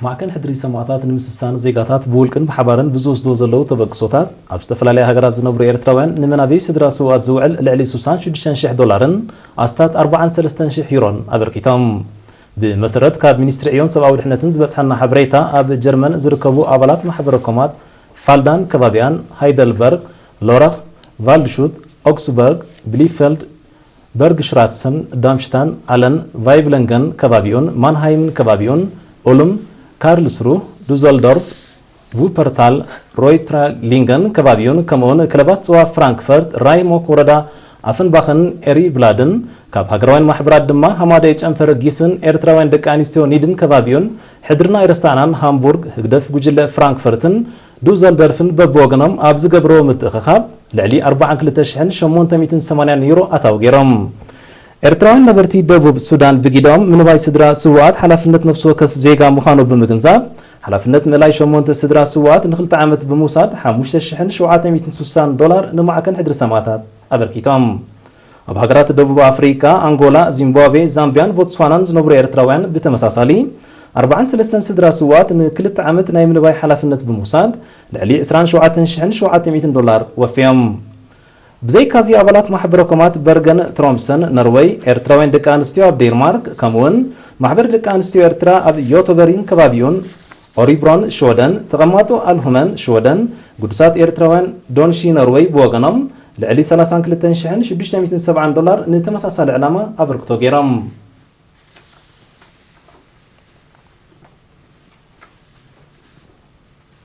ማዕከን ሕድሪ ሰማእታት ንምስሳን ዜጋታት ብውልቅን ብሓባርን ብዝወስዶ ዘለዉ ተበግሶታት፣ ኣብ ዝተፈላለያ ሃገራት ዝነብሩ ኤርትራውያን ንመናብይ ስድራ ስውኣት ዝውዕል ልዕሊ ስሳን ሽዱሽተን ሽሕ ዶላርን ኣስታት ኣርባዓን ሰለስተን ሽሕ ዩሮን ኣበርኪቶም። ብመሰረት ካብ ሚኒስትሪ ዕዮን ሰብኣዊ ድሕነትን ዝበጽሐና ሓበሬታ፣ ኣብ ጀርመን ዝርከቡ ኣባላት ማሕበረ ኮማት ፋልዳን ከባቢኣን፣ ሃይደልበርግ፣ ሎረኽ፣ ቫልድሹት፣ ኦግስበርግ፣ ብሊፈልድ፣ በርግሽራትሰን፣ ዳምሽታን፣ ኣለን፣ ቫይብለንገን ከባቢኡን፣ ማንሃይምን ከባቢኡን፣ ኡልም፣ ካርልስሩ፣ ዱዘልዶርፍ፣ ቩፐርታል፣ ሮይትራሊንገን ከባቢኡን፣ ከምኡውን ክለባት ጽዋ ፍራንክፈርት፣ ራይሞክ ወረዳ ኣፈንባኽን ኤሪብላድን፣ ካብ ሃገራውያን ማሕበራት ድማ ሃማደይ ጨንፈር ጊስን ኤርትራውያን ደቂ ኣንስትዮ ኒድን ከባቢኡን፣ ሕድርና ኣይረሳዕናን ሃምቡርግ፣ ህግደፍ ጉጅለ ፍራንክፈርትን ዱዘልደርፍን በብወገኖም ኣብ ዝገብርዎ ምትእኽኻብ ልዕሊ ኣርባዓን ክልተ ሽሕን ሸሞንተ ሚእትን ሰማንያን ዩሮ ኣታዊ ገይሮም። ኤርትራውያን ነበርቲ ደቡብ ሱዳን ብጊዶም ምንባይ ስድራ ስውኣት ሓላፍነት ነፍሲ ወከፍ ዜጋ ምዃኑ ብምግንዛብ፣ ሓላፍነት ምእላይ ሸሞንተ ስድራ ስውኣት ንክልተ ዓመት ብምውሳድ ሓሙሽተ ሽሕን ሸውዓተ ሚእትን ስሳን ዶላር ንማዕከን ሕድሪ ሰማእታት ኣበርኪቶም። ኣብ ሃገራት ደቡብ ኣፍሪቃ፣ ኣንጎላ፣ ዚምባብዌ፣ ዛምቢያን ቦትስዋናን ዝነብሩ ኤርትራውያን ብተመሳሳሊ ኣርባዓን ሰለስተን ስድራ ስውኣት ንክልተ ዓመት ናይ ምንባይ ሓላፍነት ብምውሳድ ልዕሊ ዕስራን ሸውዓተን ሽሕን ሸውዓተ ሚእትን ዶላር ወፍዮም። ብዘይካዚ ኣባላት ማሕበረ ኮማት በርገን ትሮምሰን ኖርወይ፣ ኤርትራውያን ደቂ ኣንስትዮ ኣብ ዴንማርክ፣ ከምኡውን ማሕበር ደቂ ኣንስትዮ ኤርትራ ኣብ ዮቶበሪን ከባቢኡን፣ ኦሪብሮን ሽወደን፣ ተቐማጦ ኣልሁመን ሽወደን፣ ግዱሳት ኤርትራውያን ዶንሺ ኖርወይ ብወገኖም ልዕሊ ሰላሳን ክልተን ሽሕን ሽዱሽተ ሚእትን ሰብዓን ዶላር ንተመሳሳሊ ዕላማ ኣበርክቶ ገይሮም።